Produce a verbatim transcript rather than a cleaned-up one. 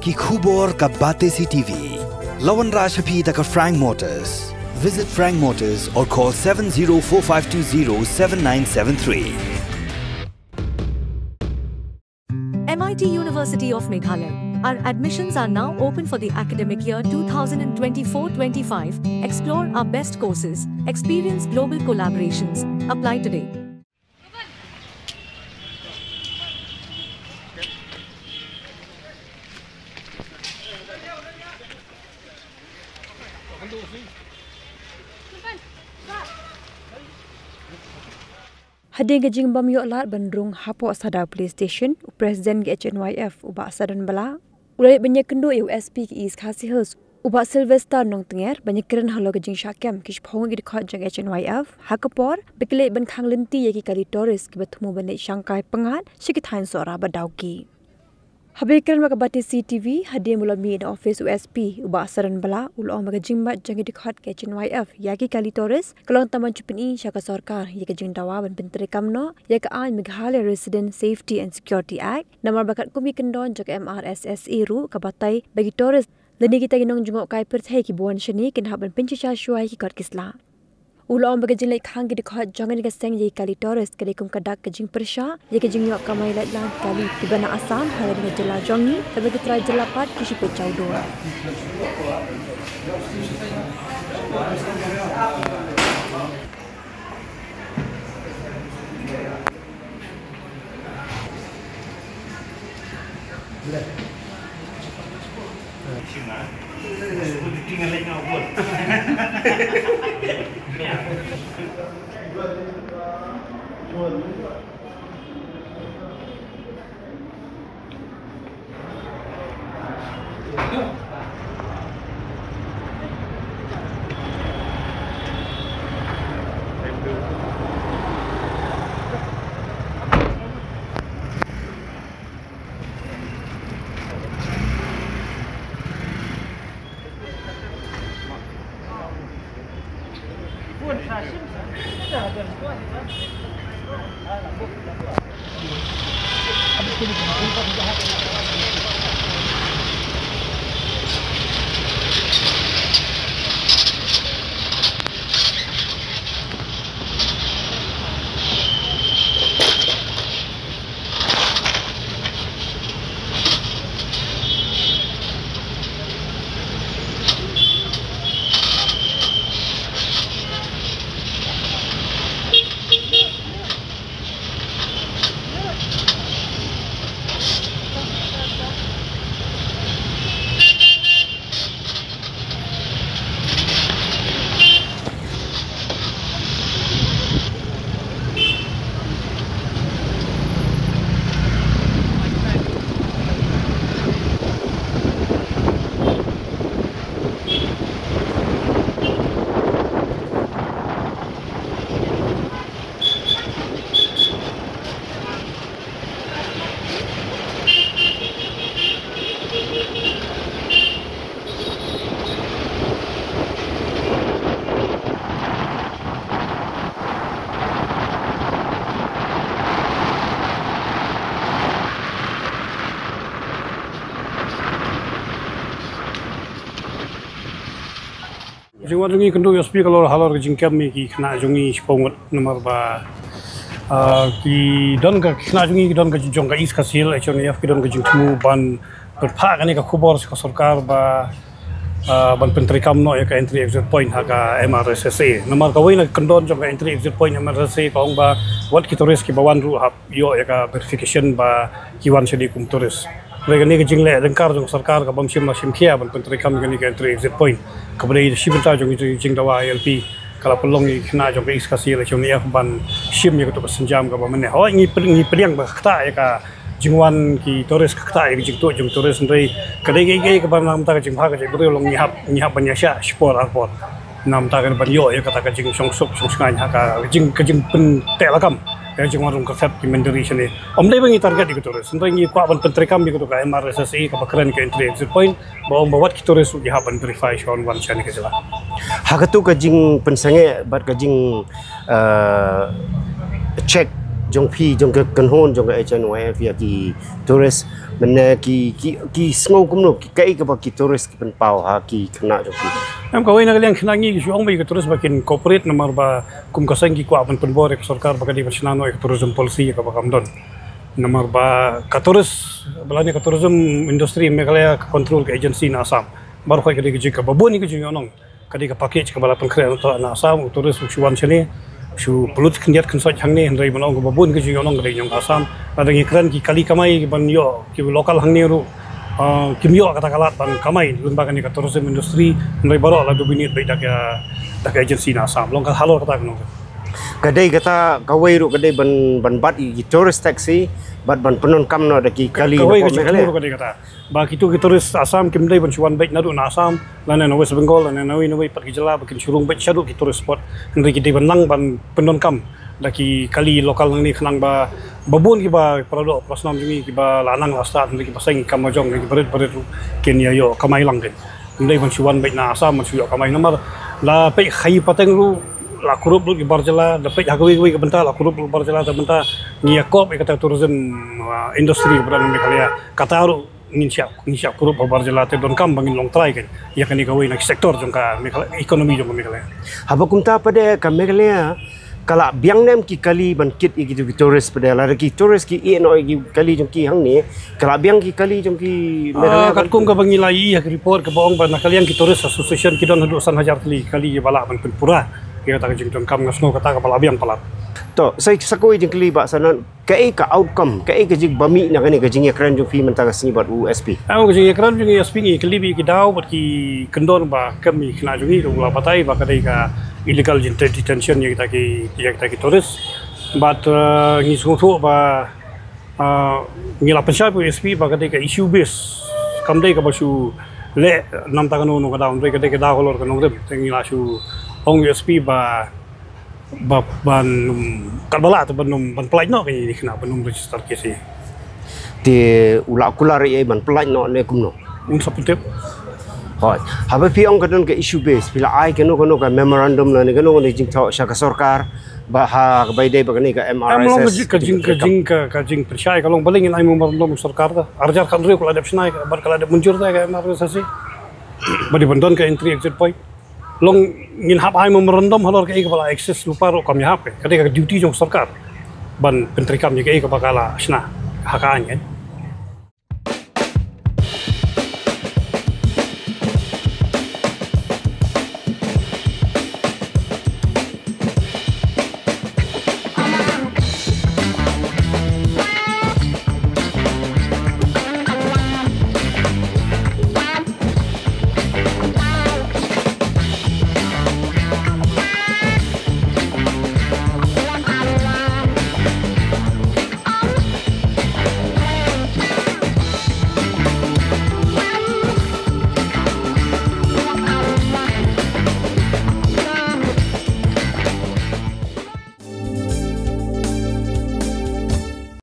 Ki khubor ka Batesi T V. La wanrah sha phi da ka Frank Motors. Visit Frank Motors or call seven zero four five two zero seven nine seven three. M I T University of Meghalaya. Our admissions are now open for the academic year two thousand twenty-four twenty-five. Explore our best courses, experience global collaborations. Apply today. Hadien ka jingbym ïoh lad ban rung hapoh Sadar Police Station, u President ka H N Y F, u Bah Sadan Bala, u la leit ban ïakynduh ïa u S P ka East Khasi Hills, u Bah Sylvester Nongtnger, ban ïakren halor ka jingshah kem ki shiphew ngut ki dkhot jong H N Y F ha ka por ba ki leit ban khang lynti ïa ki kali tourist kiba thmu ban leit shangkai pyngngad sha ki thaiñ Sohra bad Dawki. Haba ïakren bad ka Batesi T V hadien ba u la mih na office u S P, u Bah Sadan Bala, u la ong ba ka jingmad jong ki dkhot ka H N Y F ïa ki kali tourist ka long tang ban shu pyni sha ka sorkar ïa ka jingdawa ban pyntreikam noh ïa ka aiñ Meghalaya Resident Safety and Security Act, namar ba katkum ki kyndon jong ka M R S S A ruh ka batai ba ki tourist lane kita ki nongjngohkai pyrthei kiba wan shane kin hap ban pynshisha shuwa ïa ki kot ki sla. U la ong ba ka jingleit khang ki dkhot jong kane ka seng ïa ki kali tourist ka dei kum ka dak ka jingpyrshah ïa ka jingïoh kamai laitlang ki kali kiba na Assam ha kane ka jylla jong ngi, kaba ki trai jylla pat ki shu peit jawdor. Jingwan jong ngi kynduh ïa u S P halor, halor ka jingkem ïa ki khynnah jong ngi shiphew ngut namar ba, ah, ki don ka, ki khynnah jong ngi ki don ka jong ka East Khasi Hills H N Y F ki don ka jingthmu ban pynphah kane ka khubor sha ka sorkar ba, ah, ban pyntreikam noh ïa ka entry exit point ha ka M R S S A. Namar kawei na ka kyndon jong ka entry exit point M R S S A ka ong ba wat ki tourist kiba wan ruh hap ïoh ïa ka verification ba ki wan shane kum tourist. Hynrei kane ka jingleh lyngkar jong sorkar ka bym shim la shim khia ban pyntreikam ïa kane ka entry exit point, kaba dei shi bynta jong ka jingdawa I L P, ka la pynlong ïa ki khynnah jong ka East Khasi Hills H N Y F ban shim ïa kato ka sienjam kaba mynne. Hooid, ngi pyn-, ngi pdiang ba ka ktah ïa ka jingwan ki tourist, ka ktah ïa ka jingtuh jong tourist, hynrei ka dei kaei kaei kaba na ka bynta ka jingbha ka jaitbynriew long ngi hap, ngi hap ban ïashah shipor arpor. Na ka bynta ka ban ïoh ïa kata ka jingshongsuk shongshngaiñ ha ka jing, ka jingpynteh lakam ïa ka jingwan rung kyrthep ki mynder shane. Ym dei ba ngi target ïa ki tourist, hynrei ngi kwah ban pyntreikam ïa kato ka M R S S A kaba kren ka entry exit point, ba ong ba wat ki tourist ruh ki hap ban verify shuwa ban wan shane ka jylla. Ha kato ka jingpynsangeh bad ka jing, eh, check jong phi, jong ka kynhun jong ka H N Y F ïa ki tourist, mynne ki, ki, ki sngew kumno, ki, kaei kaba ki tourist ki pynpaw ha ki khynnah jong phi? Em, kawei na ka liang khynnah ngi ki shu ong ba ïa ka tourist ba kin cooperate, namar ba kum ka seng ki kwah ban pynbor ïa ka sorkar ba ka dei ban shna noh ïa ka tourism policy ïa kaba kam don. Namar ba ka tourist, ba lane ka tourism industry Meghalaya ka control ka agency na Assam. Baroh ka dei ka jingkaba bun ïa ka jingïohnong. Ka dei ka package kaba la pynkhreh na, na Assam, u tourist u shu wan shane, shu pynlut khyndiat khynsoit hangne, hynrei ban ong kaba bun ka jingïohnong ka dei jong ka Assam. Lada ngi kren ki kali kamai ban ïoh ki local hangne ruh, ah, kim ïoh kata ka lad ban kamai lyngba kane ka tourism industry, hynrei baroh la dominate beit da ka, da ka agency na Assam. Long ka halor kata ka nong. Ka dei kata kawei ruh ka dei ban, ban bat ïa ki tourist taxi, bad ban pyndonkam noh da ki kali kawei na ka pop jingthmu Meghalaya ruh ka dei kata. Ba kito ki tourist Assam kim dei ban shu wan beit naduh na Assam, lane na West Bengal, lane na wei na wei pat ki jylla, ba kin shu rung beit shaduh ki tourist spot. Hynrei ki dei ban nang ban pyndonkam da ki kali local nangne khnang ba, ba bun kiba para doh para snam jong ngi kiba la nang la stad, hynrei kiba seng kam la jong, kiba rit ba rit ruh kin ïa ïoh kamai lang kin. Kim dei ban shu wan beit na Assam ban shu ïoh kamai namar la peit ha i pateng ruh la kurup lut ki bar jylla, la peit ha kawei kawei ka bynta la kurup lut bar jylla, te mynta ngi ïa kop ïa kata tourism, ah, industry kaba don na Meghalaya. Kata ruh ngin shah, ngin shah kurup ha bar jylla, te donkam ba ngin long trai kan ïa kane kawei na ki sector jong ka Meghalaya, economy jong ka Meghalaya. Haba kumta pat de ka Meghalaya ka la biang ne em ki kali ban kit ïa kito ki tourist pat de, lada ki tourist ki ïeh noh ïa ki kali jong ki hangne, ka la biang ki kali jong ki Meghalaya? Ah, katkum kaba ngi la ïohi ha ki report kaba ong ba na ka liang ki tourist association ki don haduh san hajar tylli ki kali ba lah ban pynpura ïa kata ka jingdonkam, nga sngew kata kaba la biang palat. To, sa, sa kawei jingkylli Bah Sanon, kaei ka outcome, kaei ka jingba mih na kane ka jingïakren jong phi mynta ka sngi bad u S P? Em, ka jingïakren jong u S P ngi kylli beit ki daw bad ki kyndon ba kem ïa ki khynnah jong ngi, u la batai ba ka dei ka illegal detention ïa kita ki, ïa kita ki tourist. Bad, eh, ngi sngewthuh ba, eh, ngi la pynshai bad u S P ba ka dei ka issue base, kam dei kaba shu leh namar kano kano ka daw, hynrei ka dei ka daw halor ka nongrim. Te ngi la shu ong u S P ba ba, ban, um, katba lah te ban, um, ban pyllait noh kane, kane ban, um, register case. Te u la kular ïa ban pyllait noh ne kumno? Un sa pyntip. Hooid. Haba phi ong ka don ka issue base, phi la ai kano kano ka memorandum lane kano kano jingthoh sha ka sorkar ba ha kaba ïadei bad kane ka M R S S? Em, long ka jing, ka jing, ka jing, ka, ka jingpynshai ka long balei ngin ai memorandum sorkar, te ar hajar khathynriew ka la dep shna, bad ka la dep mynjur te ka M R S S. Ba dei ban don ka entry exit point. Long ngin hap ai memorandum halor kaei kaba la excess lypa ruh kam ïahap, ka dei ka duty jong sorkar ban pyntreikam ïa kaei kaba ka la shna ha ka aiñ, eh.